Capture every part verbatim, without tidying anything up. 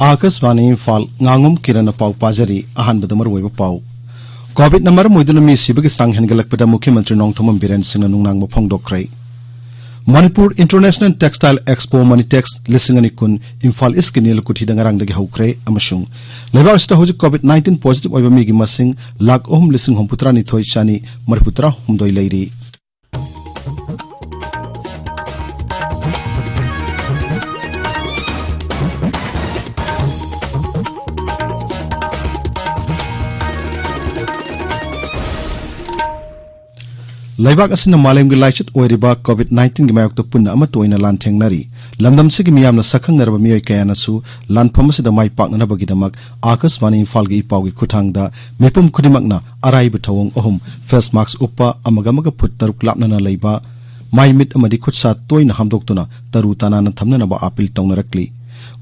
ꯑꯥꯀꯥꯁꯕꯥꯅꯤ ꯏꯝꯐꯥꯜ, ꯉꯥꯉꯣꯝ ꯀꯤꯔꯟꯅ ꯄꯥꯎ ꯄꯥꯖꯔꯤ꯫ ꯑꯍꯥꯟꯕꯗ ꯃꯔꯨꯑꯣꯏꯕ ꯄꯥꯎ꯫ ꯀꯣꯚꯤꯗꯅ ꯃꯔꯝ ꯑꯣꯏꯗꯨꯅ ꯃꯤ ꯁꯤꯕꯒꯤ ꯆꯥꯡ ꯍꯦꯟꯒꯠꯂꯛꯄꯗ ꯃꯨꯈ꯭ꯌ ꯃꯟꯇ꯭ꯔꯤ ꯅꯣꯡꯊꯣꯝꯕꯝ ꯕꯤꯔꯦꯟ ꯁꯤꯡꯅ ꯅꯨꯡꯅꯥꯡꯕ ꯐꯣꯡꯗꯣꯛꯈ꯭ꯔꯦ꯫ ꯃꯅꯤꯄꯨꯔ ꯏꯟꯇꯔꯅꯦꯁꯅꯦꯜ ꯇꯦꯛꯁꯇꯥꯏꯜ ꯑꯦꯛꯁꯄꯣ ꯃꯅꯤꯇꯦꯛꯁ ꯂꯤꯁꯤꯡ ꯑꯅꯤ ꯀꯨꯟ ꯏꯝꯐꯥꯜ ꯏꯁꯀꯤ ꯅꯤꯂꯀꯨꯊꯤꯗ ꯉꯔꯥꯡꯗꯒꯤ ꯍꯧꯈ꯭ꯔꯦ ꯑꯃꯁꯨꯡ ꯂꯩꯕꯥꯛ ꯑꯁꯤꯗ ꯍꯧꯖꯤꯛ ꯀꯣꯚꯤꯗ ꯅꯥꯏꯟꯇꯤꯟ ꯄꯣꯖꯤꯇꯤꯚ ꯑꯣꯏꯕ ꯃꯤꯒꯤ ꯃꯁꯤꯡ ꯂꯥꯈ ꯑꯍꯨꯝ ꯂꯤꯁꯤꯡ ꯍꯨꯝꯐꯨꯇꯔꯥꯅꯤꯊꯣꯏ ꯆꯅꯤ ꯃꯔꯤꯐꯨꯇꯔꯥꯍꯨꯝꯗꯣꯏ ꯂꯩꯔꯤ꯫ ꯂꯩꯕꯥꯛ ꯑꯁꯤꯅ ꯃꯥꯂꯦꯝꯒꯤ ꯂꯥꯏꯆꯠ ꯑꯣꯏꯔꯤꯕ ꯀꯣꯚꯤꯗ ꯅꯥꯏꯟꯇꯤꯟꯒꯤ ꯃꯥꯌꯣꯛꯇ ꯄꯨꯟꯅ ꯑꯃꯠꯇ ꯑꯣꯏꯅ ꯂꯥꯟꯊꯦꯡꯅꯔꯤ꯫ ꯂꯝꯗꯝꯁꯤꯒꯤ ꯃꯤꯌꯥꯝꯅ ꯁꯛꯈꯪꯅꯔꯕ ꯃꯤꯑꯣꯏ ꯀꯌꯥꯅꯁꯨ ꯂꯥꯟꯐꯝ ꯑꯁꯤꯗ ꯃꯥꯏ ꯄꯥꯛꯅꯅꯕꯒꯤꯗꯃꯛ ꯑꯥꯀꯥꯁꯕꯥꯅꯤ ꯏꯝꯐꯥꯜꯒꯤ ꯏꯄꯥꯎꯒꯤ ꯈꯨꯠꯊꯥꯡꯗ ꯃꯤꯄꯨꯝ ꯈꯨꯗꯤꯡꯃꯛꯅ ꯑꯔꯥꯏꯕ ꯊꯧꯑꯣꯡ ꯑꯍꯨꯝ, ꯐꯦꯁ ꯃꯥꯛꯁ ꯎꯞꯄ, ꯑꯃꯒ ꯑꯃꯒ ꯐꯨꯠ ꯇꯔꯨꯛ ꯂꯥꯞꯅꯅ ꯂꯩꯕ, ꯃꯥꯏ ꯃꯤꯠ ꯑꯃꯗꯤ ꯈꯨꯠ ꯁꯥ ꯇꯣꯏꯅ ꯍꯥꯝꯗꯣꯛꯇꯨꯅ ꯇꯔꯨ ꯇꯅꯥꯟꯅ ꯊꯝꯅꯅꯕ ꯑꯥꯄꯤꯜ ꯇꯧꯅꯔꯛꯂꯤ꯫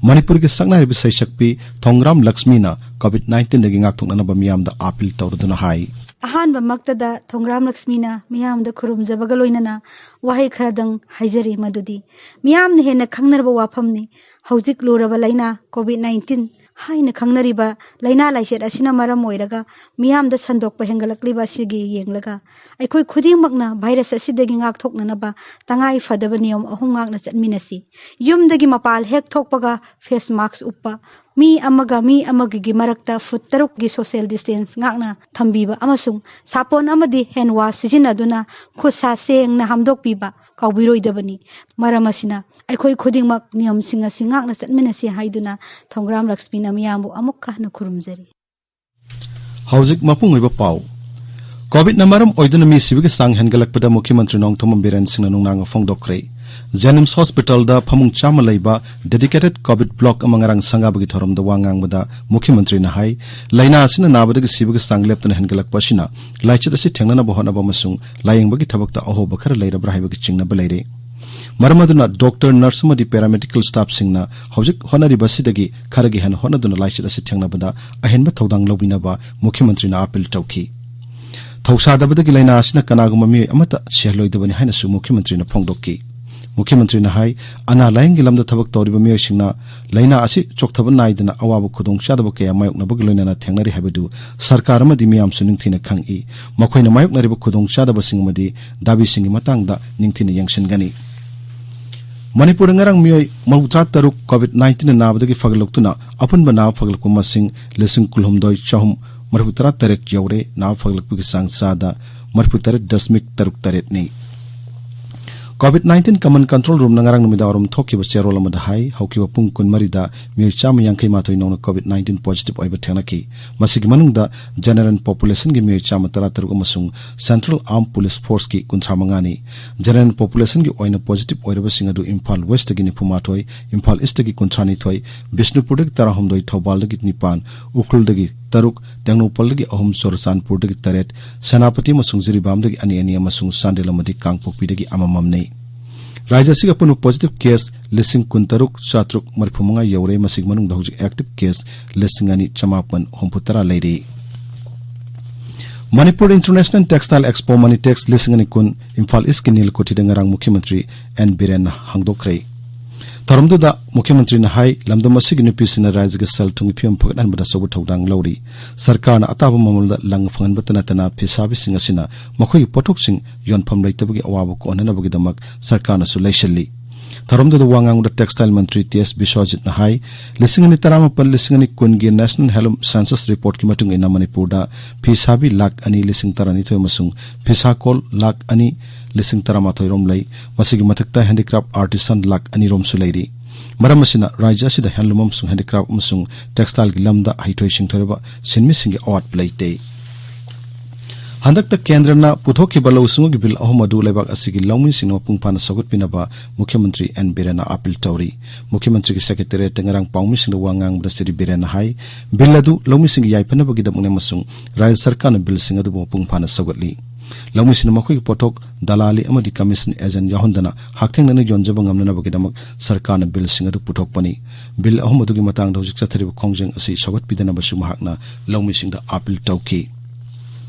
ꯃꯅꯤꯄꯨꯔꯒꯤ ꯁꯛꯅꯥꯏꯔꯕꯤ ꯁꯩꯁꯛꯄꯤ ꯊꯣꯡꯒ꯭ꯔꯥꯝ ꯂꯛꯁꯃꯤꯅ ꯀꯣꯚꯤꯗ ꯅꯥꯏꯟꯇꯤꯟꯗꯒꯤ ꯉꯥꯛꯊꯣꯛꯅꯅꯕ ꯃꯤꯌꯥꯝꯗ ꯑꯥꯄꯤꯜ ꯇꯧꯔꯗꯨꯅ ꯍꯥꯏ꯫ ꯑꯍꯥꯟꯕꯃꯛꯇꯗ ꯊꯣꯡꯒ꯭ꯔꯥꯝ ꯂꯛꯁꯃꯤꯅ ꯃꯤꯌꯥꯝꯗ ꯈꯨꯔꯨꯝꯖꯕꯒ ꯂꯣꯏꯅꯅ ꯋꯥꯍꯩ ꯈꯔꯗꯪ ꯍꯥꯏꯖꯔꯤ, ꯃꯗꯨꯗꯤ ꯃꯤꯌꯥꯝꯅ ꯍꯦꯟꯅ ꯈꯪꯅꯔꯕ ꯋꯥꯐꯝꯅꯤ꯫ ꯍꯧꯖꯤꯛ ꯂꯨꯔꯕ ꯂꯥꯏꯅꯥ ꯀꯣꯚꯤꯗ ꯅꯥꯏꯟꯇꯤꯟ ꯍꯥꯏꯅ ꯈꯪꯅꯔꯤꯕ ꯂꯥꯏꯅꯥ ꯂꯥꯏꯆꯠ ꯑꯁꯤꯅ ꯃꯔꯝ ꯑꯣꯏꯔꯒ ꯃꯤꯌꯥꯝꯗ ꯁꯟꯗꯣꯛꯄ ꯍꯦꯟꯒꯠꯂꯛꯂꯤꯕ ꯑꯁꯤꯒꯤ ꯌꯦꯡꯂꯒ ꯑꯩꯈꯣꯏ ꯈꯨꯗꯤꯡꯃꯛꯅ ꯚꯥꯏꯔꯁ ꯑꯁꯤꯗꯒꯤ ꯉꯥꯛꯊꯣꯛꯅꯅꯕ ꯇꯉꯥꯏ ꯐꯗꯕ ꯅꯤꯌꯝ ꯑꯍꯨꯝ ꯉꯥꯛꯅ ꯆꯠꯃꯤꯟꯅꯁꯤ꯫ ꯌꯨꯝꯗꯒꯤ ꯃꯄꯥꯜ ꯍꯦꯛ ꯊꯣꯛꯄꯒ ꯐꯦꯁ ꯃꯥꯛꯁ ꯎꯞꯄ, ꯃꯤ ꯑꯃꯒ ꯃꯤ ꯑꯃꯒꯒꯤ ꯃꯔꯛꯇ ꯐꯨꯠ ꯇꯔꯨꯛꯀꯤ ꯁꯣꯁꯤꯌꯦꯜ ꯗꯤꯁꯇꯦꯟꯁ ꯉꯥꯛꯅ ꯊꯝꯕꯤꯕ ꯑꯃꯁꯨꯡ ꯁꯥꯄꯣꯟ ꯑꯃꯗꯤ ꯍꯦꯟ ꯋꯥꯁ ꯁꯤꯖꯤꯟꯅꯗꯨꯅ ꯈꯨꯠ ꯁꯥ ꯁꯦꯡꯅ ꯍꯥꯝꯗꯣꯛꯄꯤꯕ ꯀꯥꯎꯕꯤꯔꯣꯏꯗꯕꯅꯤ꯫ ꯃꯔꯝ ꯑꯁꯤꯅ ꯑꯩꯈꯣꯏ ꯈꯨꯗꯤꯡꯃꯛ ꯅꯤꯌꯝꯁꯤꯡ ꯑꯁꯤ ꯉꯥꯛꯅ ꯆꯠꯃꯤꯟꯅꯁꯤ ꯍꯥꯏꯗꯨꯅ ꯊꯣꯡꯒ꯭ꯔꯥꯝ ꯂꯛꯁꯃꯤꯅ ꯃꯤꯌꯥꯝꯕꯨ ꯑꯃꯨꯛꯀ ꯍꯟꯅ ꯈꯨꯔꯨꯝꯖꯔꯤ꯫ ꯍꯧꯖꯤꯛ ꯃꯄꯨꯡ ꯑꯣꯏꯕ ꯄꯥꯎ꯫ ꯀꯣꯚꯤꯗꯅ ꯃꯔꯝ ꯑꯣꯏꯗꯨꯅ ꯃꯤ ꯁꯤꯕꯒꯤ ꯆꯥꯡ ꯍꯦꯟꯒꯠꯂꯛꯄꯗ ꯃꯨꯈ꯭ꯌ ꯃꯟꯇ꯭ꯔꯤ ꯅꯣꯡꯊꯣꯝꯕꯝ ꯕꯤꯔꯦꯟ ꯁꯤꯡꯅ ꯅꯨꯡꯅꯥꯡꯕ ꯐꯣꯡꯗꯣꯛꯈ꯭ꯔꯦ꯫ ꯖꯦꯅꯤꯝꯁ ꯍꯣꯁꯄꯤꯇꯥꯜꯗ ꯐꯃꯨꯡ ꯆꯥꯝꯃ ꯂꯩꯕ ꯗꯦꯗꯤꯀꯦꯇꯦꯗ ꯀꯣꯚꯤꯗ ꯕ꯭ꯂꯣꯛ ꯑꯃ ꯉꯔꯥꯡ ꯁꯪꯒꯥꯕꯒꯤ ꯊꯧꯔꯝꯗ ꯋꯥ ꯉꯥꯡꯕꯗ ꯃꯨꯈ꯭ꯌ ꯃꯟꯇ꯭ꯔꯤꯅ ꯍꯥꯏ, ꯂꯥꯏꯅꯥ ꯑꯁꯤꯅ ꯅꯥꯕꯗꯒꯤ ꯁꯤꯕꯒꯤ ꯆꯥꯡ ꯂꯦꯞꯇꯅ ꯍꯦꯟꯒꯠꯂꯛꯄ ꯑꯁꯤꯅ ꯂꯥꯏꯆꯠ ꯑꯁꯤ ꯊꯦꯡꯅꯅꯕ ꯍꯣꯠꯅꯕ ꯑꯃꯁꯨꯡ ꯂꯥꯌꯦꯡꯕꯒꯤ ꯊꯕꯛꯇ ꯑꯍꯣꯕ ꯈꯔ ꯂꯩꯔꯕ꯭ꯔꯥ ꯍꯥꯏꯕꯒꯤ ꯆꯤꯡꯅꯕ ꯂꯩꯔꯦ꯫ ꯃꯔꯝ ꯑꯗꯨꯅ ꯗꯣꯛꯇꯔ, ꯅꯔꯁ ꯑꯃꯗꯤ ꯄꯦꯔꯥꯃꯦꯗꯤꯀꯦꯜ ꯁ꯭ꯇꯥꯐꯁꯤꯡꯅ ꯍꯧꯖꯤꯛ ꯍꯣꯠꯅꯔꯤꯕꯁꯤꯗꯒꯤ ꯈꯔꯒ ꯍꯦꯟꯅ ꯍꯣꯠꯅꯗꯨꯅ ꯂꯥꯏꯆꯠ ꯑꯁꯤ ꯊꯦꯡꯅꯕꯗ ꯑꯍꯦꯟꯕ ꯊꯧꯗꯥꯡ ꯂꯧꯕꯤꯅꯕ ꯃꯨꯈ꯭ꯌ ꯃꯟꯇ꯭ꯔꯤꯅ ꯑꯥꯄꯤꯜ ꯇꯧꯈꯤ꯫ ꯊꯧꯁꯥꯗꯕꯗꯒꯤ ꯂꯥꯏꯅꯥ ꯑꯁꯤꯅ ꯀꯅꯥꯒꯨꯝꯕ ꯃꯤꯑꯣꯏ ꯑꯃꯠꯇ ꯁꯤꯍꯜꯂꯣꯏꯗꯕꯅꯤ ꯍꯥꯏꯅꯁꯨ ꯃꯨꯈ꯭ꯌ ꯃꯟꯇ꯭ꯔꯤꯅ ꯐꯣꯡꯗꯣꯛꯈꯤ꯫ ꯃꯨꯈ꯭ꯌꯃꯟꯇ꯭ꯔꯤꯅ ꯍꯥꯏ, ꯑꯅꯥ ꯂꯥꯌꯦꯡꯒꯤ ꯂꯝꯗ ꯊꯕꯛ ꯇꯧꯔꯤꯕ ꯃꯤꯑꯣꯏꯁꯤꯡꯅ ꯂꯥꯏꯅꯥ ꯑꯁꯤ ꯆꯣꯛꯊꯕ ꯅꯥꯏꯗꯅ ꯑꯋꯥꯕ ꯈꯨꯗꯣꯡꯆꯥꯗꯕ ꯀꯌꯥ ꯃꯥꯌꯣꯛꯅꯕꯒ ꯂꯣꯏꯅꯅ ꯊꯦꯡꯅꯔꯤ ꯍꯥꯏꯕꯗꯨ ꯁꯔꯀꯥꯔ ꯑꯃꯗꯤ ꯃꯤꯌꯥꯝꯁꯨ ꯅꯤꯡꯊꯤꯅ ꯈꯪꯏ꯫ ꯃꯈꯣꯏꯅ ꯃꯥꯌꯣꯛꯅꯔꯤꯕ ꯈꯨꯗꯣꯡꯆꯥꯗꯕꯁꯤꯡ ꯑꯃꯗꯤ ꯗꯥꯕꯤꯁꯤꯡꯒꯤ ꯃꯇꯥꯡꯗ ꯅꯤꯡꯊꯤꯅ ꯌꯦꯡꯁꯤꯟꯒꯅꯤ꯫ ꯃꯅꯤꯄꯨꯔꯗ ꯉꯔꯥꯡ ꯃꯤꯑꯣꯏ ꯃꯧꯗ꯭ꯔꯥ ꯇꯔꯨꯛ COVID nineteen ꯅꯥꯕꯗꯒꯤ ꯐꯒꯠꯂꯛꯇꯨꯅ ꯑꯄꯨꯟꯕ ꯅꯥꯕ ꯐꯒꯠꯂꯛꯄ ꯃꯁꯤꯡ ꯂꯤꯁꯤꯡ ꯀꯨꯟꯍꯨꯝꯗꯣꯏ ꯆꯍꯨꯝ ꯃꯔꯤꯐꯨ ꯇꯔꯥ ꯇꯔꯦꯠ ꯌꯧꯔꯦ꯫ ꯅꯥꯕ ꯐꯒꯠꯂꯛꯄꯒꯤ ꯆꯥꯡ ꯆꯥꯗ ꯃꯔꯤꯐꯨ ꯇꯔꯦꯠ ꯗꯁꯃꯤꯛ ꯇꯔꯨꯛ ꯇꯔꯦꯠꯅꯤ꯫ COVID nineteen Common Control Roomꯅ ꯉꯔꯥꯡ ꯅꯨꯃꯤꯗꯥꯡꯋꯥꯏꯔꯝ ꯊꯣꯛꯈꯤꯕ ꯆꯦꯔꯣꯜ ꯑꯃꯗ ꯍꯥꯏ, ꯍꯧꯈꯤꯕ ꯄꯨꯡ ꯀꯨꯟꯃꯔꯤꯗ ꯃꯤꯑꯣꯏ ꯆꯥꯝꯃ ꯌꯥꯡꯈꯩ ꯃꯥꯊꯣꯏ ꯅꯧꯅ COVID nineteen positive ꯑꯣꯏꯕ ꯊꯦꯡꯅꯈꯤ꯫ ꯃꯁꯤꯒꯤ ꯃꯅꯨꯡꯗ General Populationꯒꯤ ꯃꯤꯑꯣꯏ ꯆꯥꯝꯃ ꯇꯔꯥ ꯇꯔꯨꯛ ꯑꯃꯁꯨꯡ Central Armed Police Forceꯀꯤ ꯀꯨꯟꯊ꯭ꯔꯥ ꯃꯉꯥꯅꯤ꯫ General Populationꯒꯤ ꯑꯣꯏꯅ positive ꯑꯣꯏꯔꯕꯁꯤꯡ ꯑꯗꯨ ꯏꯝꯐꯥꯜ Westꯇꯒꯤ ꯅꯤꯐꯨ ꯃꯥꯊꯣꯏ, ꯏꯝꯐꯥꯜ Eastꯇꯒꯤ ꯀꯨꯟꯊ꯭ꯔꯥ ꯅꯤꯊꯣꯏ, ꯕꯤꯁꯅꯨꯄꯨꯔꯗꯒꯤ ꯇꯔꯥꯍꯨꯝꯗꯣꯏ, ꯊꯧꯕꯥꯜꯗꯒꯤ ꯅꯤꯄꯥꯟ, ꯎꯈ꯭ꯔꯨꯜꯗꯒꯤ ꯇꯔꯨꯛ, ꯇꯦꯡꯅꯧꯄꯜꯗꯒꯤ ꯑꯍꯨꯝ, ꯆꯨꯔꯆꯥꯟꯄꯨꯔꯗꯒꯤ ꯇꯔꯦꯠ, ꯁꯦꯅꯥꯄꯇꯤ ꯑꯃꯁꯨꯡ ꯖꯤꯔꯤꯕꯥꯝꯗꯒꯤ ꯑꯅꯤ ꯑꯅꯤ ꯑꯃꯁꯨꯡ ꯆꯥꯟꯗꯦꯜ ꯑꯃꯗꯤ ꯀꯥꯡꯄꯣꯛꯄꯤꯗꯒꯤ ꯑꯃꯃꯝꯅꯤ꯫ ꯔꯥꯖ꯭ꯌ ꯑꯁꯤꯒꯤ ꯑꯄꯨꯟꯕ positive case ꯂꯤꯁꯤꯡ ꯀꯨꯟꯇꯔꯨꯛ ꯆꯥꯇ꯭ꯔꯨꯛ ꯃꯔꯤꯐꯨ ꯃꯉꯥ ꯌꯧꯔꯦ꯫ ꯃꯁꯤꯒꯤ ꯃꯅꯨꯡꯗ ꯍꯧꯖꯤꯛ active case ꯂꯤꯁꯤꯡ ꯑꯅꯤ ꯆꯃꯥꯄꯟ ꯍꯨꯝꯐꯨ ꯇꯔꯥ ꯂꯩꯔꯤ꯫ Manipur International Textile Expo Manitex ꯂꯤꯁꯤꯡ ꯑꯅꯤ ꯀꯨꯟ ꯏꯝꯐꯥꯜ Eastꯀꯤ ꯅꯤꯜꯀꯨꯊꯤꯗ ꯉꯔꯥꯡ ꯃꯨꯈ꯭ꯌꯃꯟꯇ꯭ꯔꯤ ꯑꯦꯟ ꯕꯤꯔꯦꯟꯅ ꯍꯥꯡꯗꯣꯛꯈ꯭ꯔꯦ꯫ ꯊꯧꯔꯝꯗꯨꯗ ꯃꯨꯈ꯭ꯌꯃꯟꯇ꯭ꯔꯤꯅ ꯍꯥꯏ, ꯂꯝꯗꯝ ꯑꯁꯤꯒꯤ ꯅꯨꯄꯤꯁꯤꯡꯅ ꯔꯥꯖ꯭ꯌꯒꯤ ꯁꯦꯜ ꯊꯨꯝꯒꯤ ꯐꯤꯕꯝ ꯐꯒꯠꯍꯟꯕꯗ ꯑꯆꯧꯕ ꯊꯧꯗꯥꯡ ꯂꯧꯔꯤ꯫ ꯁꯔꯀꯥꯔꯅ ꯑꯇꯥꯕ ꯃꯃꯜꯗ ꯂꯪ ꯐꯪꯍꯟꯕꯇ ꯅꯠꯇꯅ ꯐꯤꯁꯥꯕꯤꯁꯤꯡ ꯑꯁꯤꯅ ꯃꯈꯣꯏꯒꯤ ꯄꯣꯠꯊꯣꯛꯁꯤꯡ ꯌꯣꯟꯐꯝ ꯂꯩꯇꯕꯒꯤ ꯑꯋꯥꯕ ꯀꯣꯛꯍꯟꯅꯕꯒꯤꯗꯃꯛ ꯁꯔꯀꯥꯔꯅꯁꯨ ꯂꯩꯁꯤꯜꯂꯤ꯫ ꯊꯧꯔꯝꯗꯨꯗ ꯋꯥ ꯉꯥꯡꯕꯗ Textile ꯃꯟꯇ꯭ꯔꯤ ꯇꯤ ꯑꯦꯁ ꯕꯤꯁ꯭ꯋꯖꯤꯠꯅ ꯍꯥꯏ, ꯂꯤꯁꯤꯡ ꯑꯅꯤ ꯇꯔꯥꯃꯥꯄꯟ ꯂꯤꯁꯤꯡ ꯑꯅꯤ ꯀꯨꯟꯒꯤ National Handloom Census Reportꯀꯤ ꯃꯇꯨꯡ ꯏꯟꯅ ꯃꯅꯤꯄꯨꯔꯗ ꯐꯤ ꯁꯥꯕꯤ ꯂꯥꯈ ꯑꯅꯤ ꯂꯤꯁꯤꯡ ꯇꯔꯥꯅꯤꯊꯣꯏ ꯑꯃꯁꯨꯡ ꯐꯤꯁꯥꯀꯣꯜ ꯂꯥꯈ ꯑꯅꯤ ꯂꯤꯁꯤꯡ ꯇꯔꯥꯃꯥꯊꯣꯏ ꯔꯣꯝ ꯂꯩ꯫ ꯃꯁꯤꯒꯤ ꯃꯊꯛꯇ handicraft artisan ꯂꯥꯈ ꯑꯅꯤ ꯔꯣꯝꯁꯨ ꯂꯩꯔꯤ꯫ ꯃꯔꯝ ꯑꯁꯤꯅ ꯔꯥꯖ꯭ꯌ ꯑꯁꯤꯗ handloom ꯑꯃꯁꯨꯡ handicraft ꯑꯃꯁꯨꯡ textileꯒꯤ ꯂꯝꯗ ꯍꯩꯊꯣꯏ ꯁꯤꯡꯊꯣꯏꯔꯕ ꯁꯤꯟꯃꯤꯁꯤꯡꯒꯤ ꯑꯋꯥꯠꯄ ꯂꯩꯇꯦ꯫ ꯍꯟꯗꯛꯇ ꯀꯦꯟꯗ꯭ꯔꯅ ꯄꯨꯊꯣꯛꯈꯤꯕ ꯂꯧꯎ ꯁꯤꯡꯎꯒꯤ ꯕꯤꯜ ꯑꯍꯨꯝ ꯑꯗꯨ ꯂꯩꯕꯥꯛ ꯑꯁꯤꯒꯤ ꯂꯧꯃꯤꯁꯤꯡꯅ ꯃꯄꯨꯡ ꯐꯥꯅ ꯁꯧꯒꯠꯄꯤꯅꯕ ꯃꯨꯈ꯭ꯌꯃꯟꯇ꯭ꯔꯤ ꯑꯦꯟ ꯕꯤꯔꯦꯟꯅ appeal ꯇꯧꯔꯤ꯫ ꯃꯨꯈ꯭ꯌꯃꯟꯇ꯭ꯔꯤꯒꯤ Secretariatꯇ ꯉꯔꯥꯡ ꯄꯥꯎꯃꯤꯁꯤꯡꯗ ꯋꯥ ꯉꯥꯡꯕꯗ ꯁ꯭ꯔꯤ ꯕꯤꯔꯦꯟꯅ ꯍꯥꯏ, ꯕꯤꯜ ꯑꯗꯨ ꯂꯧꯃꯤꯁꯤꯡꯒꯤ ꯌꯥꯏꯐꯅꯕꯒꯤꯗꯃꯛꯅꯤ ꯑꯃꯁꯨꯡ ꯔꯥꯖ꯭ꯌ ꯁꯔꯀꯥꯔꯅ ꯕꯤꯜꯁꯤꯡ ꯑꯗꯨꯕꯨ ꯃꯄꯨꯡ ꯐꯥꯅ ꯁꯧꯒꯠꯂꯤ꯫ ꯂꯧꯃꯤꯁꯤꯡꯅ ꯃꯈꯣꯏꯒꯤ ꯄꯣꯠꯊꯣꯛ ꯗꯂꯥꯂꯤ ꯑꯃꯗꯤ commission agent ꯌꯥꯎꯍꯟꯗꯅ ꯍꯛꯊꯦꯡꯅꯅ ꯌꯣꯟꯖꯕ ꯉꯝꯅꯅꯕꯒꯤꯗꯃꯛ ꯁꯔꯀꯥꯔꯅ ꯕꯤꯜꯁꯤꯡ ꯑꯗꯨ ꯄꯨꯊꯣꯛꯄꯅꯤ꯫ ꯕꯤꯜ ꯑꯍꯨꯝ ꯑꯗꯨꯒꯤ ꯃꯇꯥꯡꯗ ꯍꯧꯖꯤꯛ ꯆꯠꯊꯔꯤꯕ ꯈꯣꯡꯖꯪ ꯑꯁꯤ ꯁꯧꯒꯠꯄꯤꯗꯅꯕꯁꯨ ꯃꯍꯥꯛꯅ ꯂꯧꯃꯤꯁꯤꯡꯗ appeal ꯇꯧꯈꯤ꯫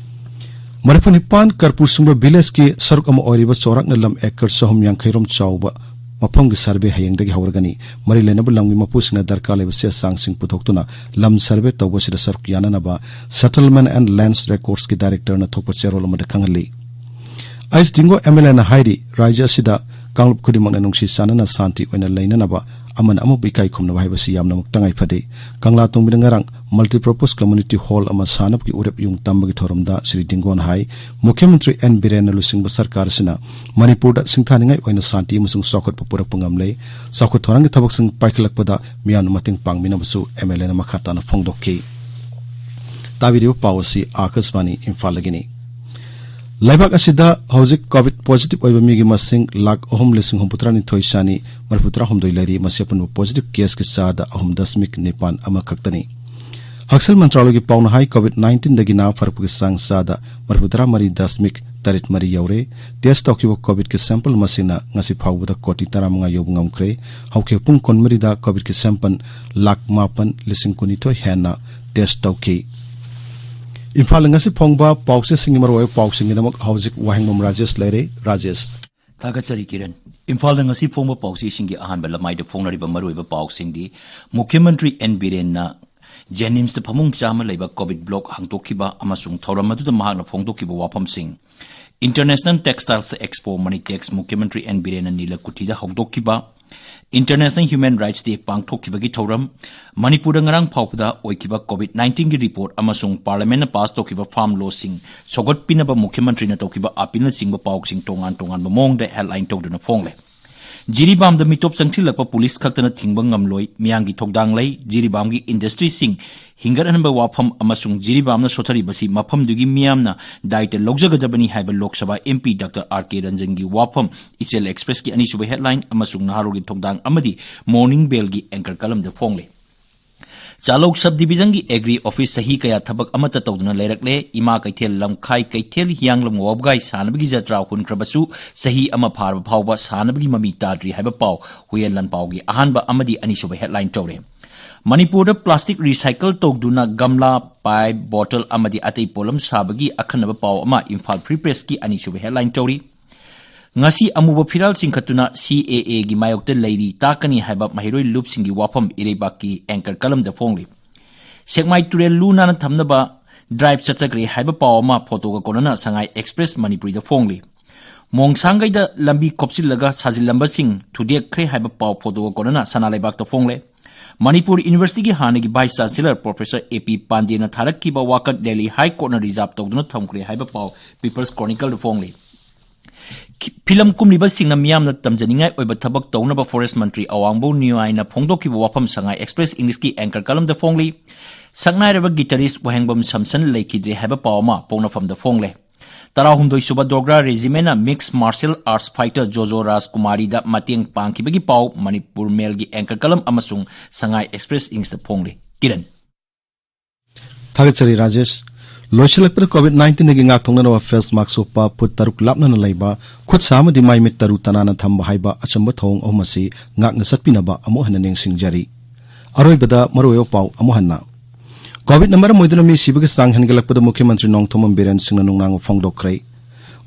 ꯃꯔꯤꯐꯨ ꯅꯤꯄꯥꯟ ꯀꯔꯄꯨꯔ ꯁꯨꯡꯕ ꯚꯤꯂꯦꯖꯀꯤ ꯁꯔꯨꯛ ꯑꯃ ꯑꯣꯏꯔꯤꯕ ꯆꯥꯎꯔꯥꯛꯅ ꯂꯝ ꯑꯦꯀꯔ ꯆꯍꯨꯝ ꯌꯥꯡꯈꯩ ꯔꯣꯝ ꯆꯥꯎꯕ ꯃꯐꯝꯒꯤ ꯁꯔꯚꯦ ꯍꯌꯦꯡꯗꯒꯤ ꯍꯧꯔꯒꯅꯤ꯫ ꯃꯔꯤ ꯂꯩꯅꯕ ꯂꯝꯒꯤ ꯃꯄꯨꯁꯤꯡꯅ ꯗꯔꯀꯥꯔ ꯂꯩꯕ ꯆꯦ ꯆꯥꯡꯁꯤꯡ ꯄꯨꯊꯣꯛꯇꯨꯅ ꯂꯝ ꯁꯔꯚꯦ ꯇꯧꯕꯁꯤꯗ ꯁꯔꯨꯛ ꯌꯥꯅꯅꯕ Settlement and Lands Recordsꯀꯤ ꯗꯥꯏꯔꯦꯛꯇꯔꯅ ꯊꯣꯛꯄ ꯆꯦꯔꯣꯜ ꯑꯃꯗ ꯈꯪꯍꯜꯂꯤ꯫ ꯑꯩꯆ ꯗꯤꯡꯒꯣ ꯑꯦꯝ ꯑꯦꯜ ꯑꯦꯅ ꯍꯥꯏꯔꯤ, ꯔꯥꯖ꯭ꯌ ꯑꯁꯤꯗ ꯀꯥꯡꯂꯨꯞ ꯈꯨꯗꯤꯡꯃꯛꯅ ꯅꯨꯡꯁꯤ ꯆꯥꯟꯅꯅ ꯁꯥꯟꯇꯤ ꯑꯣꯏꯅ ꯂꯩꯅꯅꯕ, ꯑꯃꯅ ꯑꯃꯕꯨ ꯏꯀꯥꯏ ꯈꯨꯝꯅꯕ ꯍꯥꯏꯕꯁꯤ ꯌꯥꯝꯅꯃꯛ ꯇꯉꯥꯏ ꯐꯗꯦ꯫ ꯀꯪꯂꯥ ꯇꯣꯡꯕꯤꯗ ꯉꯔꯥꯡ Multipurpose Community Hall ꯑꯃ ꯁꯥꯅꯕꯒꯤ ꯎꯔꯦꯞ ꯌꯨꯡ ꯇꯝꯕꯒꯤ ꯊꯧꯔꯝꯗ ꯁ꯭ꯔꯤ ꯗꯤꯡꯒꯣꯅ ꯍꯥꯏ, ꯃꯨꯈ꯭ꯌ ꯃꯟꯇ꯭ꯔꯤ ꯑꯦꯟ ꯕꯤꯔꯦꯟꯅ ꯂꯨꯆꯤꯡꯕ ꯁꯔꯀꯥꯔ ꯑꯁꯤꯅ ꯃꯅꯤꯄꯨꯔꯗ ꯁꯤꯡꯊꯥꯅꯤꯡꯉꯥꯏ ꯑꯣꯏꯅ ꯁꯥꯟꯇꯤ ꯑꯃꯁꯨꯡ ꯆꯥꯎꯈꯠꯄ ꯄꯨꯔꯛꯄ ꯉꯝꯂꯦ꯫ ꯆꯥꯎꯈꯠ ꯊꯧꯔꯥꯡꯒꯤ ꯊꯕꯛꯁꯤꯡ ꯄꯥꯏꯈꯠꯂꯛꯄꯗ ꯃꯤꯌꯥꯝꯅ ꯃꯇꯦꯡ ꯄꯥꯡꯕꯤꯅꯕꯁꯨ ꯑꯦꯝ ꯑꯦꯜ ꯑꯦꯅ ꯃꯈꯥ ꯇꯥꯅ ꯐꯣꯡꯗꯣꯛꯈꯤ꯫ ꯇꯥꯕꯤꯔꯤꯕ ꯄꯥꯎ ꯑꯁꯤ ꯑꯥꯀꯥꯁꯕꯥꯅꯤ ꯏꯝꯐꯥꯜꯗꯒꯤꯅꯤ꯫ ꯂꯩꯕꯥꯛ ꯑꯁꯤꯗ ꯍꯧꯖꯤꯛ ꯀꯣꯚꯤꯗ ꯄꯣꯖꯤꯇꯤꯚ ꯑꯣꯏꯕ ꯃꯤꯒꯤ ꯃꯁꯤꯡ ꯂꯥꯈ ꯑꯍꯨꯝ ꯂꯤꯁꯤꯡ ꯍꯨꯝꯐꯨꯇꯔꯥ ꯅꯤꯊꯣꯏ ꯆꯥꯅꯤ ꯃꯔꯤꯐꯨꯇꯔꯥ ꯍꯨꯝꯗꯣꯏ ꯂꯩꯔꯤ꯫ ꯃꯁꯤ ꯑꯄꯨꯟꯕ ꯄꯣꯖꯤꯇꯤꯚ ꯀꯦꯁꯀꯤ ꯆꯥꯗ ꯑꯍꯨꯝ ꯗꯁꯃꯤꯛ ꯅꯤꯄꯥꯟ ꯑꯃ ꯈꯛꯇꯅꯤ꯫ ꯍꯛꯁꯦꯜ ꯃꯟꯇ꯭ꯔꯥꯂꯌꯒꯤ ꯄꯥꯎꯅ ꯍꯥꯏ, ꯀꯣꯚꯤꯗ ꯅꯥꯏꯟꯇꯤꯟꯗꯒꯤ ꯅꯥ ꯐꯔꯛꯄꯒꯤ ꯆꯥꯡ ꯆꯥꯗ ꯃꯔꯤꯐꯨꯇꯔꯥ ꯃꯔꯤ ꯗꯁꯃꯤꯛ ꯇꯔꯦꯠ ꯃꯔꯤ ꯌꯧꯔꯦ꯫ ꯇꯦꯁ ꯇꯧꯈꯤꯕ ꯀꯣꯚꯤꯗꯀꯤ ꯁꯦꯝꯄꯜ ꯃꯁꯤꯡꯅ ꯉꯁꯤ ꯐꯥꯎꯕꯗ ꯀꯣꯇꯤ ꯇꯔꯥꯃꯉꯥ ꯌꯧꯕ ꯉꯝꯈ꯭ꯔꯦ꯫ ꯍꯧꯈꯤꯕ ꯄꯨꯡ ꯀꯨꯟꯃꯔꯤꯗ ꯀꯣꯚꯤꯗꯀꯤ ꯁꯦꯝꯄꯜ ꯂꯥꯈ ꯃꯥꯄꯟ ꯂꯤꯁꯤꯡ ꯀꯨꯟꯅꯤꯊꯣꯏ ꯍꯦꯟꯅ ꯇꯦꯁ ꯇꯧꯈꯤ꯫ ꯏꯝꯐꯥꯜꯗ ꯉꯁꯤ ꯐꯣꯡꯕ ꯄꯥꯎꯆꯦꯁꯤꯡꯒꯤ ꯃꯔꯨꯑꯣꯏꯕ ꯄꯥꯎꯁꯤꯡꯒꯤꯗꯃꯛ ꯍꯧꯖꯤꯛ ꯋꯥꯍꯦꯡꯕꯝ ꯔꯥꯖꯦꯁ ꯂꯩꯔꯦ꯫ ꯔꯥꯖꯦꯁ꯫ ꯊꯥꯒꯠꯆꯔꯤ ꯀꯤꯔꯟ꯫ ꯏꯝꯐꯥꯜꯗ ꯉꯁꯤ ꯐꯣꯡꯕ ꯄꯥꯎꯆꯦꯁꯤꯡꯒꯤ ꯑꯍꯥꯟꯕ ꯂꯃꯥꯏꯗ ꯐꯣꯡꯅꯔꯤꯕ ꯃꯔꯨꯑꯣꯏꯕ ꯄꯥꯎꯁꯤꯡꯗꯤ, ꯃꯨꯈ꯭ꯌ ꯃꯟꯇ꯭ꯔꯤ ꯑꯦꯟ ꯕꯤꯔꯦꯟꯅ ꯖꯦꯅꯤꯝꯁꯇ ꯐꯃꯨꯡ ꯆꯥꯝꯃ ꯂꯩꯕ ꯀꯣꯚꯤꯗ ꯕ꯭ꯂꯣꯛ ꯍꯥꯡꯗꯣꯛꯈꯤꯕ ꯑꯃꯁꯨꯡ ꯊꯧꯔꯝ ꯑꯗꯨꯗ ꯃꯍꯥꯛꯅ ꯐꯣꯡꯗꯣꯛꯈꯤꯕ ꯋꯥꯐꯝꯁꯤꯡ, International Textiles Expo Manitex ꯃꯨꯈ꯭ꯌ ꯃꯟꯇ꯭ꯔꯤ ꯑꯦꯟ ꯕꯤꯔꯦꯟꯅ ꯅꯤꯂꯀꯨꯊꯤꯗ ꯍꯧꯗꯣꯛꯈꯤꯕ, International Human Rights Day ꯄꯥꯡꯊꯣꯛꯈꯤꯕꯒꯤ ꯊꯧꯔꯝ, ꯃꯅꯤꯄꯨꯔꯗ ꯉꯔꯥꯡ ꯐꯥꯎꯕꯗ ꯑꯣꯏꯈꯤꯕ ꯀꯣꯚꯤꯗ ꯅꯥꯏꯟꯇꯤꯟꯒꯤ ꯔꯤꯄꯣꯔꯠ ꯑꯃꯁꯨꯡ ꯄꯥꯔꯂꯤꯌꯥꯃꯦꯟꯠꯅ ꯄꯥꯁ ꯇꯧꯈꯤꯕ ꯐꯥꯔꯝ ꯂꯣꯁꯤꯡ ꯁꯧꯒꯠꯄꯤꯅꯕ ꯃꯨꯈ꯭ꯌ ꯃꯟꯇ꯭ꯔꯤꯅ ꯇꯧꯈꯤꯕ ꯑꯥꯄꯤꯜꯅꯆꯤꯡꯕ ꯄꯥꯎꯁꯤꯡ ꯇꯣꯉꯥꯟ ꯇꯣꯉꯥꯟꯕ ꯃꯑꯣꯡꯗ ꯍꯦꯗꯂꯥꯏꯟ ꯇꯧꯗꯨꯅ ꯐꯣꯡꯂꯦ꯫ ꯖꯤꯔꯤꯕꯥꯝꯗ ꯃꯤꯇꯣꯞ ꯆꯪꯁꯤꯜꯂꯛꯄ ꯄꯨꯂꯤꯁ ꯈꯛꯇꯅ ꯊꯤꯡꯕ ꯉꯝꯂꯣꯏ, ꯃꯤꯌꯥꯝꯒꯤ ꯊꯧꯗꯥꯡ ꯂꯩ, ꯖꯤꯔꯤꯕꯥꯝꯒꯤ ꯏꯟꯗꯁꯇ꯭ꯔꯤꯁꯤꯡ ꯍꯤꯡꯒꯠꯍꯟꯕ ꯋꯥꯐꯝ ꯑꯃꯁꯨꯡ ꯖꯤꯔꯤꯕꯥꯝꯅ ꯁꯣꯠꯊꯔꯤꯕꯁꯤ ꯃꯐꯝꯗꯨꯒꯤ ꯃꯤꯌꯥꯝꯅ ꯗꯥꯏꯇ ꯂꯧꯖꯒꯗꯕꯅꯤ ꯍꯥꯏꯕ Lok Sabha M P doctor R K ꯔꯟꯖꯟꯒꯤ ꯋꯥꯐꯝ ꯏꯆꯦꯜ ꯑꯦꯛꯁꯄ꯭ꯔꯦꯁꯀꯤ ꯑꯅꯤꯁꯨꯕ ꯍꯦꯗꯂꯥꯏꯟ ꯑꯃꯁꯨꯡ ꯅꯍꯥꯔꯣꯜꯒꯤ ꯊꯧꯗꯥꯡ ꯑꯃꯗꯤ ꯃꯣꯔꯅꯤꯡ ꯕꯦꯜꯒꯤ ꯑꯦꯡꯀꯔ ꯀꯂꯝꯗ ꯐꯣꯡꯂꯦ꯫ ꯆꯥꯂꯧ ꯁꯕ ꯗꯤꯕꯤꯖꯟꯒꯤ ꯑꯦꯒ꯭ꯔꯤ ꯑꯣꯐꯤꯁ ꯆꯍꯤ ꯀꯌꯥ ꯊꯕꯛ ꯑꯃꯠꯇ ꯇꯧꯗꯅ ꯂꯩꯔꯛꯂꯦ꯫ ꯏꯃꯥ ꯀꯩꯊꯦꯜ ꯂꯝꯈꯥꯏ ꯀꯩꯊꯦꯜ ꯍꯤꯌꯥꯡꯂꯝ ꯋꯥꯕꯒꯥꯏ ꯁꯥꯟꯅꯕꯒꯤ ꯖꯇ꯭ꯔꯥ ꯍꯨꯟꯈ꯭ꯔꯕꯁꯨ ꯆꯍꯤ ꯑꯃ ꯐꯥꯔꯕ ꯐꯥꯎꯕ ꯁꯥꯟꯅꯕꯒꯤ ꯃꯃꯤ ꯇꯥꯗ꯭ꯔꯤ ꯍꯥꯏꯕ ꯄꯥꯎ ꯍꯨꯏꯌꯦꯟ ꯂꯥꯟꯄꯥꯎꯒꯤ ꯑꯍꯥꯟꯕ ꯑꯃꯗꯤ ꯑꯅꯤꯁꯨꯕ ꯍꯦꯗꯂꯥꯏꯟ ꯇꯧꯔꯦ꯫ ꯃꯅꯤꯄꯨꯔꯗ ꯄ꯭ꯂꯥꯁꯇꯤꯛ ꯔꯤꯁꯥꯏꯀꯜ ꯇꯧꯗꯨꯅ ꯒꯝꯂꯥ, ꯄꯥꯏꯞ, ꯕꯣꯇꯜ ꯑꯃꯗꯤ ꯑꯇꯩ ꯄꯣꯠꯂꯝ ꯁꯥꯕꯒꯤ ꯑꯈꯟꯅꯕ ꯄꯥꯎ ꯑꯃ ꯏꯝꯐꯥꯜ ꯐ꯭ꯔꯤ ꯄ꯭ꯔꯦꯁꯀꯤ ꯑꯅꯤꯁꯨꯕ ꯍꯦꯗꯂꯥꯏꯟ ꯇꯧꯔꯤ꯫ ꯉꯁꯤ ꯑꯃꯨꯕ ꯐꯤꯔꯥꯜ ꯆꯤꯡꯈꯠꯇꯨꯅ ꯁꯤ ꯑꯦ ꯑꯦꯒꯤ ꯃꯥꯌꯣꯛꯇ ꯂꯩꯔꯤ ꯇꯥꯛꯀꯅꯤ ꯍꯥꯏꯕ ꯃꯍꯩꯔꯣꯏ ꯂꯨꯞꯁꯤꯡꯒꯤ ꯋꯥꯐꯝ ꯏꯔꯩꯕꯥꯛꯀꯤ ꯑꯦꯡꯀꯔ ꯀꯂꯝꯗ ꯐꯣꯡꯂꯤ꯫ ꯁꯦꯛꯃꯥꯏ ꯇꯨꯔꯦꯜ ꯂꯨ ꯅꯥꯟꯅ ꯊꯝꯅꯕ ꯗ꯭ꯔꯥꯏꯚ ꯆꯠꯊꯈ꯭ꯔꯦ ꯍꯥꯏꯕ ꯄꯥꯎ ꯑꯃ ꯐꯣꯇꯣꯒ ꯀꯣꯟꯅꯅ ꯁꯉꯥꯏ ꯑꯦꯛꯁꯄ꯭ꯔꯦꯁ ꯃꯅꯤꯄꯨꯔꯤꯗ ꯐꯣꯡꯂꯤ꯫ ꯃꯣꯡꯁꯥꯡꯒꯩꯗ ꯂꯝꯕꯤ ꯀꯣꯞꯁꯤꯜꯂꯒ ꯁꯥꯖꯤꯜꯂꯝꯕꯁꯤꯡ ꯊꯨꯗꯦꯛꯈ꯭ꯔꯦ ꯍꯥꯏꯕ ꯄꯥꯎ ꯐꯣꯇꯣꯒ ꯀꯣꯟꯅꯅ ꯁꯅꯥ ꯂꯩꯕꯥꯛꯇ ꯐꯣꯡꯂꯦ꯫ ꯃꯅꯤꯄꯨꯔ ꯌꯨꯅꯤꯚꯔꯁꯤꯇꯤꯒꯤ ꯍꯥꯟꯅꯒꯤ ꯚꯥꯏꯁ ꯆꯥꯟꯁꯦꯂꯔ ꯄ꯭ꯔꯣꯐꯦꯁꯔ ꯑꯦ ꯄꯤ ꯄꯥꯟꯗꯦꯅ ꯊꯥꯔꯛꯈꯤꯕ ꯋꯥꯀꯠ ꯗꯦꯜꯂꯤ ꯍꯥꯏ ꯀꯣꯔꯠꯅ ꯔꯤꯖꯥꯔꯚ ꯇꯧꯗꯨꯅ ꯊꯝꯈ꯭ꯔꯦ ꯍꯥꯏꯕ ꯄꯥꯎ ꯄꯤꯄꯜꯁ ꯀ꯭ꯔꯣꯅꯤꯀꯜꯗ ꯐꯣꯡꯂꯤ꯫ ꯐꯤꯂꯝ ꯀꯨꯝꯂꯤꯕꯁꯤꯡꯅ ꯃꯤꯌꯥꯝꯅ ꯇꯝꯖꯅꯤꯡꯉꯥꯏ ꯑꯣꯏꯕ ꯊꯕꯛ ꯇꯧꯅꯕ ꯐꯣꯔꯦꯁ ꯃꯟꯇ꯭ꯔꯤ ꯑꯋꯥꯡꯕꯧ ꯅꯤꯌꯥꯏꯅ ꯐꯣꯡꯗꯣꯛꯈꯤꯕ ꯋꯥꯐꯝ ꯁꯉꯥꯏ ꯑꯦꯛꯁꯄ꯭ꯔꯦꯁ ꯏꯪꯂꯤꯁꯀꯤ ꯑꯦꯡꯀꯔ ꯀꯂꯝꯗ ꯐꯣꯡꯂꯤ꯫ ꯁꯛꯅꯥꯏꯔꯕ ꯒꯤꯇꯥꯔꯤꯁ ꯋꯥꯍꯦꯡꯕꯝ ꯁꯝꯁꯟ ꯂꯩꯈꯤꯗ꯭ꯔꯦ ꯍꯥꯏꯕ ꯄꯥꯎ ꯑꯃ ꯄꯣꯛꯅꯐꯝꯗ ꯐꯣꯡꯂꯦ꯫ ꯇꯔꯥꯍꯨꯝꯗꯣꯏ ꯁꯨꯕ ꯗꯣꯒ꯭ꯔꯥ ꯔꯦꯖꯤꯃꯦꯟꯅ ꯃꯤꯛꯁ ꯃꯥꯔꯁꯤꯌꯦꯜ ꯑꯥꯔꯠꯁ ꯐꯥꯏꯇꯔ ꯖꯣꯖꯣ ꯔꯥꯖꯀꯨꯃꯥꯔꯤꯗ ꯃꯇꯦꯡ ꯄꯥꯡꯈꯤꯕꯒꯤ ꯄꯥꯎ ꯃꯅꯤꯄꯨꯔ ꯃꯦꯜꯒꯤ ꯑꯦꯡꯀꯔ ꯀꯂꯝ ꯑꯃꯁꯨꯡ ꯁꯉꯥꯏ ꯑꯦꯛꯁꯄ꯭ꯔꯦꯁ ꯏꯪꯂꯤꯁꯇ ꯐꯣꯡꯂꯤ꯫ ꯀꯤꯔꯟ꯫ ꯊꯥꯒꯠꯆꯔꯤ ꯔꯥꯖꯦꯁ꯫ ꯂꯣꯏꯁꯤꯜꯂꯛꯄꯗ ꯀꯣꯚꯤꯗ ꯅꯥꯏꯟꯇꯤꯟꯗꯒꯤ ꯉꯥꯛꯊꯣꯛꯅꯅꯕ ꯐꯦꯁ ꯃꯥꯛꯁ ꯎꯞꯄ, ꯐꯨꯠ ꯇꯔꯨꯛ ꯂꯥꯞꯅꯅ ꯂꯩꯕ, ꯈꯨꯠ ꯁꯥ ꯑꯃꯗꯤ ꯃꯥꯏ ꯃꯤꯠ ꯇꯔꯨ ꯇꯅꯥꯟꯅ ꯊꯝꯕ ꯍꯥꯏꯕ ꯑꯆꯝꯕ ꯊꯧꯑꯣꯡ ꯑꯍꯨꯝ ꯑꯁꯤ ꯉꯥꯛꯅ ꯆꯠꯄꯤꯅꯕ ꯑꯃꯨꯛ ꯍꯟꯅ ꯅꯤꯡꯁꯤꯡꯖꯔꯤ꯫ ꯑꯔꯣꯏꯕꯗ ꯃꯔꯨꯑꯣꯏꯕ ꯄꯥꯎ ꯑꯃꯨꯛ ꯍꯟꯅ꯫ ꯀꯣꯚꯤꯗꯅ ꯃꯔꯝ ꯑꯣꯏꯗꯨꯅ ꯃꯤ ꯁꯤꯕꯒꯤ ꯆꯥꯡ ꯍꯦꯟꯒꯠꯂꯛꯄꯗ ꯃꯨꯈ꯭ꯌ ꯃꯟꯇ꯭ꯔꯤ ꯅꯣꯡꯊꯣꯝꯕꯝ ꯕꯤꯔꯦꯟ ꯁꯤꯡꯅ ꯅꯨꯡꯅꯥꯡꯕ ꯐꯣꯡꯗꯣꯛꯈ꯭ꯔꯦ꯫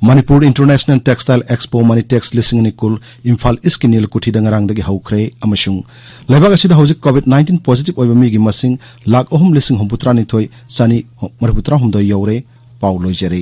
ꯃꯅꯤꯄꯨꯔ ꯏꯟꯇꯔꯅꯦꯁꯅꯦꯜ ꯇꯦꯛꯁꯇꯥꯏꯜ ꯑꯦꯛꯁꯄꯣ ꯃꯅꯤꯇꯦꯛꯁ ꯂꯤꯁꯤꯡ ꯑꯅꯤ ꯀꯨꯟ ꯏꯝꯐꯥꯜ ꯏꯁꯀꯤ ꯅꯤꯜꯀꯨꯊꯤꯗ ꯉꯔꯥꯡꯗꯒꯤ ꯍꯧꯈ꯭ꯔꯦ ꯑꯃꯁꯨꯡ ꯂꯩꯕꯥꯛ ꯑꯁꯤꯗ ꯍꯧꯖꯤꯛ ꯀꯣꯚꯤꯗ ꯅꯥꯏꯟꯇꯤꯟ ꯄꯣꯖꯤꯇꯤꯚ ꯑꯣꯏꯕ ꯃꯤꯒꯤ ꯃꯁꯤꯡ ꯂꯥꯈ ꯑꯍꯨꯝ ꯂꯤꯁꯤꯡ ꯍꯨꯝꯐꯨꯇꯔꯥꯅꯤꯊꯣꯏ ꯆꯅꯤ ꯃꯔꯤꯐꯨꯇꯔꯥꯍꯨꯝꯗꯣꯏ ꯌꯧꯔꯦ꯫ ꯄꯥꯎ ꯂꯣꯏꯖꯔꯦ꯫